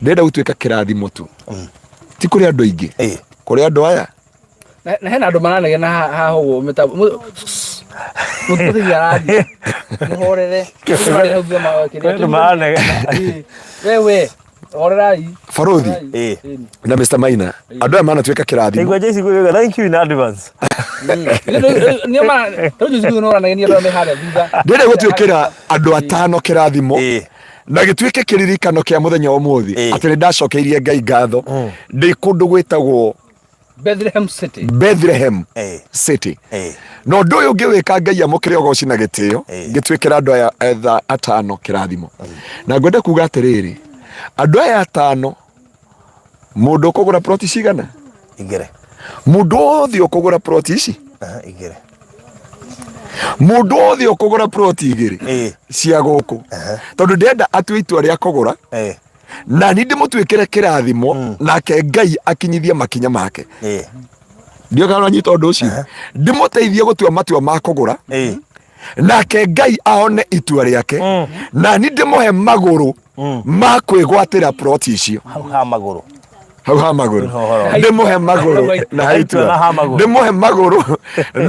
Ndĩrenda gũtuĩka kĩrathimo tu, ti kũrĩ andũ aingĩ, kũrĩ andũ aya. Na hena andũ maranegena haha ũguo mĩtambo mũtũthigi arathiĩ mũhorere. Andũ maranegena. Wewe horerai. Barũthi na Mr. Maina, andũ aya manatuĩka kĩrathimo. Igua Jesse kuuga thank you in advance. Nĩo mara rĩu Jesse nĩ ũranegenia andũ arĩa me harĩa thutha. Ndĩrenda gũtuĩkĩra andũ atano kĩrathimo na gĩtuĩke kĩririkano kĩa mũthenya wa ũmũthĩ atĩ nĩ ndacokeirie Ngai ngatho ndĩ kũndũ gwĩtagwo Bethlehem City. Bethlehem City. Na ũndũ ũyũ ngĩwĩka, Ngai amũkĩre ũgoci na gĩtĩo, ngĩtuĩkĩra andũ aya etha atano kĩrathimo. Na ngwenda kuga atĩrĩrĩ, andũ aya atano, mũndũ ũkũgũra ploti cigana? Igĩrĩ. Mũndũ wothe ũkũgũra ploti ici? Aha, igĩrĩ. Mũndũ wothe ũkũgũra ploti igĩrĩ cia gũkũ, tondũ ndĩrenda atue itua rĩa kũgũra, na ni ndĩmũtuĩkĩre kĩrathimo, nake Ngai akinyithie makinya make. Ndio kana ũranyita ũndũ ũcio? Ndĩmũteithie gũtua matua ma kũgũra, nake Ngai aone itua rĩake, na ni ndĩmũhe magũrũ ma kwĩgwatĩra ploti icio. Hau ha magũrũ. Hau ha magũrũ. Ũhoro. Ndĩmũhe magũrũ na ha Itua na ha itua. magũrũ. Ndĩmũhe magũrũ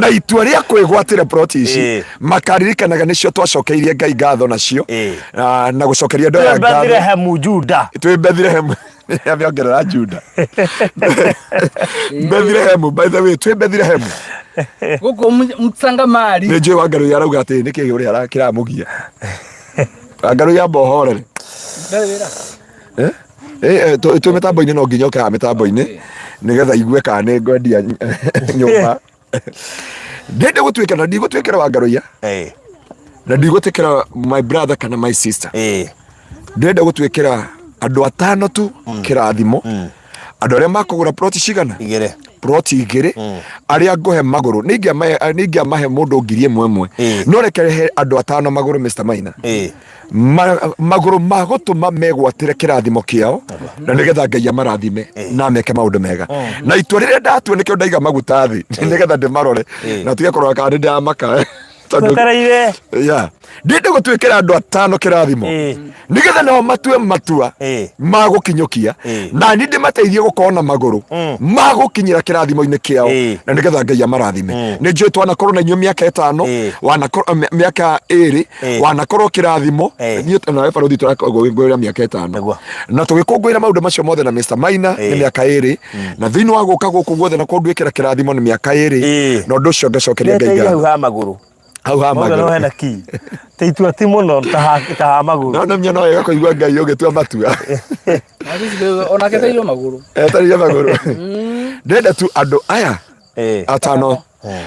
na itua rĩa kwĩgwatĩra ploti ici, makaririkanaga nĩcio twacokeirie Ngai ngatho nacio. Ah, na gũcokeria andũ aya ngatho. Bethlehem Juda. Twĩ Bethlehem, amĩongerera Juda, Bethlehem. By the way, twĩ Bethlehem. Gũkũ Msangamari. Nĩ njũĩ Wangarũi arauga atĩ nĩkĩ ũrĩa kĩramũgia. Wangarũi, amba ũhorere. Ndarĩ wĩra. Eh? Eh, eh, twĩ mĩtambo-inĩ, no nginya ũke haha mĩtambo-inĩ nĩgetha igue kana nĩ ngwendia nyũmba. Ndĩrenda gũtuĩka na ndigũtuĩkĩra Wangarũiya na ndigũtuĩkĩra my brother kana my sister. Ndĩrenda gũtuĩkĩra andũ atano tu kĩrathimo, andũ arĩa makũgũra ploti cigana? Igĩrĩ. Ploti igĩrĩ, arĩa ngũhe magũrũ. Nĩ ingĩamahe mũndũ 1000 ĩmwe, no reke he andũ atano magũrũ, Mr. Maina, magũrũ ma gũtũma megwatĩre kĩrathimo kĩao, na nĩgetha Ngai amarathime na meke maũndũ mega. Na itua rĩrĩa ndatua, nĩkĩo ndaiga maguta thĩ nĩgetha ndĩmarore na tige kũrora kana nĩ ndĩramaka, tondũ Twetereire. Yeah. Ndĩrenda gũtuĩkĩra andũ atano kĩrathimo nĩgetha nao matue matua ma gũkinyũkia, na niĩ ndĩmateithie gũkorwo na magũrũ ma gũkinyĩra kĩrathimo-inĩ kĩao, na nĩgetha Ngai amarathime. Nĩ njũĩ twanakorwo na inyuĩ mĩaka 5, wanakorwo mĩaka 2, wanakorwo kĩrathimo. Niĩ nawe barũthi tũrakũngũĩra mĩaka 5. Na tũgĩkũngũĩra maũndũ macio mothe na Mr. Maina nĩ mĩaka 2, na thĩinĩ wa gũka gũkũ guothe na kũnduĩkĩra kĩrathimo nĩ mĩaka 2. Na ũndũ ũcio ngacokeria Ngai Ndeteire hau ngatho. ha magũrũ. Hau ha Mauga no magũrũ. hena ki. Ta itua ti mũno ta ha magũrũ. No nĩmia no wega kũigua Ngai ũgĩtua matua. Onake teirwo magũrũ. Etereire magũrũ. Ndĩrenda tu andũ aya atano,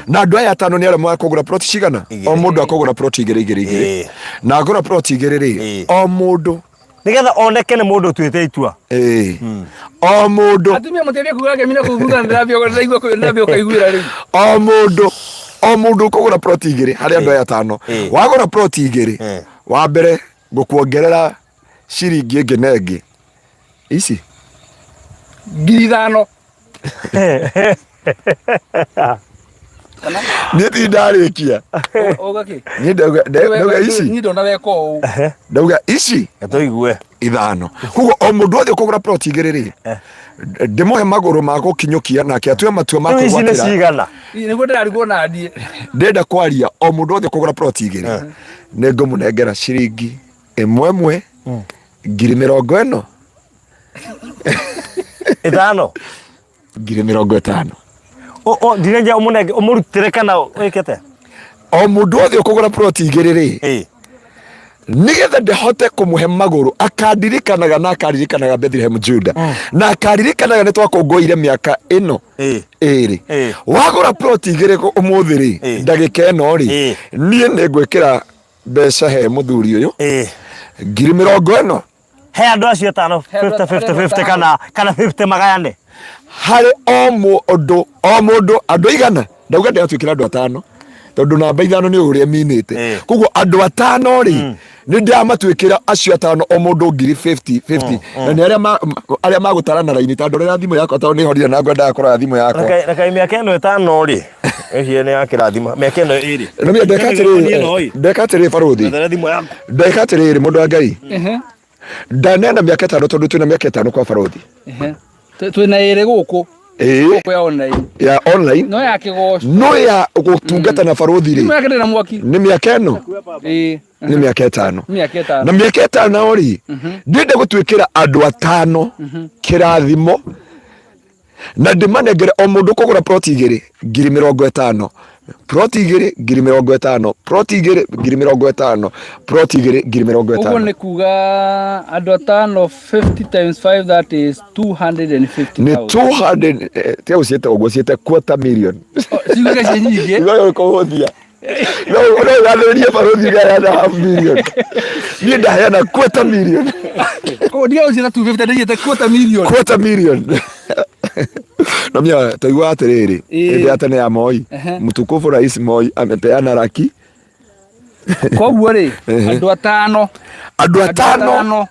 na andũ aya atano nĩ arĩa makũgũra ploti cigana? Igĩrĩ. O mũndũ akũgũra ploti igĩrĩ igĩrĩ igĩrĩ. Na agũra ploti igĩrĩ rĩ, o mũndũ Nĩgetha oneke nĩ mũndũ ũtuĩte itua. Ĩĩ. O mũndũ. Atumia mũteithie kuga ngemi na kũu thutha, ndĩrambia ndĩraigua ndĩrambia ũkaiguĩra rĩu. O mũndũ ũkũgũra ploti igĩrĩ harĩ andũ aya atano, wagũra ploti igĩrĩ, wa mbere ngũkuongerera ciringi ĩngĩ na ĩngĩ ici. 5,000. Niĩ ti ndarĩkia. Ũgakĩ? Niĩ ndauga ici. Niĩ ndona weka ũũ. Ndauga ici. Tũigue. Ithano. Koguo o mũndũ wothe ũkũgũra ploti igĩrĩ rĩ, ndĩmũhe magũrũ ma gũkinyũkia nake atue matua ma Rĩu ici nĩ kwĩgwatĩra. cigana? Nĩguo ndĩrarigwo naniĩ. Ndĩrenda kwaria, o mũndũ wothe ũkũgũra ploti igĩrĩ nĩ ngũmũnengera ciringi ĩmwe ĩmwe 50,000 ĩno. Ĩtano. 50,000. Ndirenja ũmũnenge ũmũrutĩre kana wĩkĩte? O mũndũ wothe ũkũgũra ploti igĩrĩ rĩ, nĩgetha ndĩhote kũmũhe magũrũ akandirikanaga na akaririkanaga Bethlehem Juda na akaririkanaga nĩ twakũngũĩire mĩaka ĩno 2. Wagũra ploti igĩrĩ ũmũthĩ rĩ, ndagĩka ĩno rĩ, niĩ nĩ ngwĩkĩra mbeca he mũthuri ũyũ 50,000 ĩno. He andũ acio atano. He andũ 50 50 arĩa 50 atano. Kana 50 magayane. Harĩ o mũndũ, o mũndũ, andũ aigana ndauga ndĩratuĩkĩra andũ atano tondũ namba ithano nĩ ũrĩa minĩte. Koguo andũ atano rĩ, nĩ ndĩramatuĩkĩra acio atano o mũndũ ngiri 50 50, na nĩ arĩa arĩa magũtara na raini, tondũ rĩrĩa thimũ yakwa, tondũ nĩ horire na ngwendaga kũrora thimũ yakwa. Reke mĩaka ĩno 5 rĩ, ĩcio nĩ ya kĩrathimo mĩaka ĩno 2. Nĩmia ndeka atĩrĩrĩ, ndeka atĩrĩrĩ barũthi. Ethere thimũ yaku. Ndeka atĩrĩrĩ, mũndũ wa Ngai. Ndaneana mĩaka 5 tondũ twĩna mĩaka 5 kwa barothi. Ehe. Twĩna ĩrĩ gũkũ. Ĩĩ. Gũkũ ya online. Ya online. No ya kĩgoco. No ya gũtungata na barothi rĩ. Thimũ yake ndĩrĩ na mwaki. Nĩ mĩaka ĩno. Ĩĩ. Nĩ mĩaka 5. Mĩaka 5. Na mĩaka 5 rĩ, ndĩrenda gũtuĩkĩra andũ atano kĩrathimo na ndĩmanengere o mũndũ kũgũra ploti 2 ngiri 50, ploti 2 ngiri 50, ploti 2 ngiri 50, ploti 2 ngiri mĩrongo Ũguo ĩtano. Nĩ kuga andũ atano, 50 times 5, that is 250,000. Nĩ 200, tiga gũciĩta ũguo, ciĩte quarter million. Ciuge ciĩ nyingĩ. No kũhũthia no no gathĩrĩrie barothi gaheana half million, niĩ ndaheana quarter million. Koguo ndiga gũciĩta 250, ndĩciĩte quarter million. Quarter million. No mia taigua atĩrĩrĩ, hĩndĩ ya tene ya Moi, mtukufu Rais Moi amepeana laki. Koguo rĩ, andũ atano. Andũ atano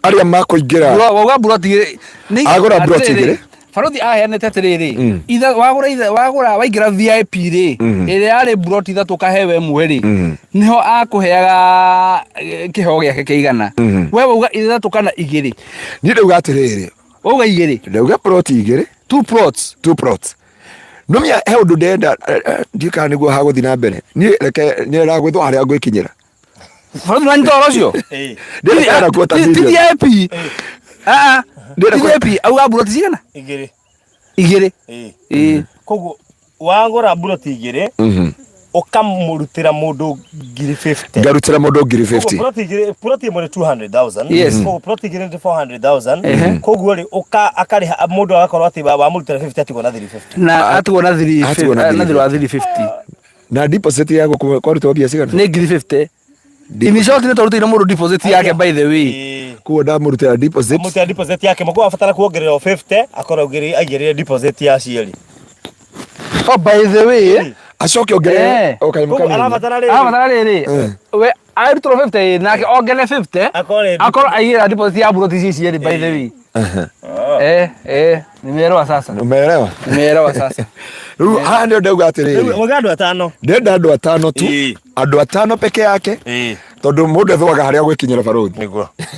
arĩa makũingĩra. Wauga mburoti igĩrĩ. Agũra mburoti Atĩrĩrĩ, igĩrĩ. Barothi aheanĩte atĩrĩrĩ, itha wagũra, itha wagũra, waingĩra VIP rĩ, ĩrĩa yarĩ mburoti 3 ũkahewe ĩmwe rĩ, nĩho akũheaga kĩheo gĩake kĩigana. We wauga 3 kana 2? Niĩ ndauga atĩrĩrĩ, Wauga 2? Ndauga ploti 2. Two plots. Two plots. Nomia he ũndũ ndenda, ndiũ kana nĩguo hagũthiĩ na mbere. Niĩ reke nĩragwĩthwo harĩa ngwĩkinyĩra. Barothi, nĩwanyita ũhoro ũcio? Ndĩrenda quarter Ti million. VIP. Ah, Ndĩrenda ti VIP, auga mburoti cigana? 2. 2. Ĩĩ. Ĩĩ. Koguo wagũra mburoti 2, ũkamũrutĩra mũndũ ngiri 50. Ngarutĩra mũndũ ngiri Koguo 50. Ploti 2, ploti 1 nĩ 200,000. Koguo ploti 2 nĩ 400,000. Koguo rĩ, ũka akarĩha mũndũ agakorwo atĩ wamũrutĩra 50 atigwo na 350. Na atigwo na 350. Atigwo na Na thiri wa 350. Na deposit ya gũkũ kwarutwo mbia cigana? Nĩ ngiri 50. In short, nĩ twarutĩire mũndũ deposit yake, by the way. Koguo ndamũrutĩra deposit. Amũrutĩra deposit yake, mũkũ abatara kuongerera o 50 akorwo aigĩrĩre deposit ya cierĩ. Oh, by the way. Acoke ongerere o kanyamũ Koguo kanini. arabatara rĩrĩ. Arabatara rĩrĩ, we arutĩrwo 50 nake ongere 50. Akorwo Akorwo aigĩrĩra deposit ya mburoti ici cierĩ, by the way. Nimeelewa sasa. Umeelewa? Nimeelewa sasa. Rĩu haha nĩo ndauga atĩrĩrĩ, Wauga andũ atano. Ndĩrenda andũ atano tu. Andũ atano peke yake, tondũ mũndũ ethwaga harĩa gwĩkinyĩra barothi. Nĩguo.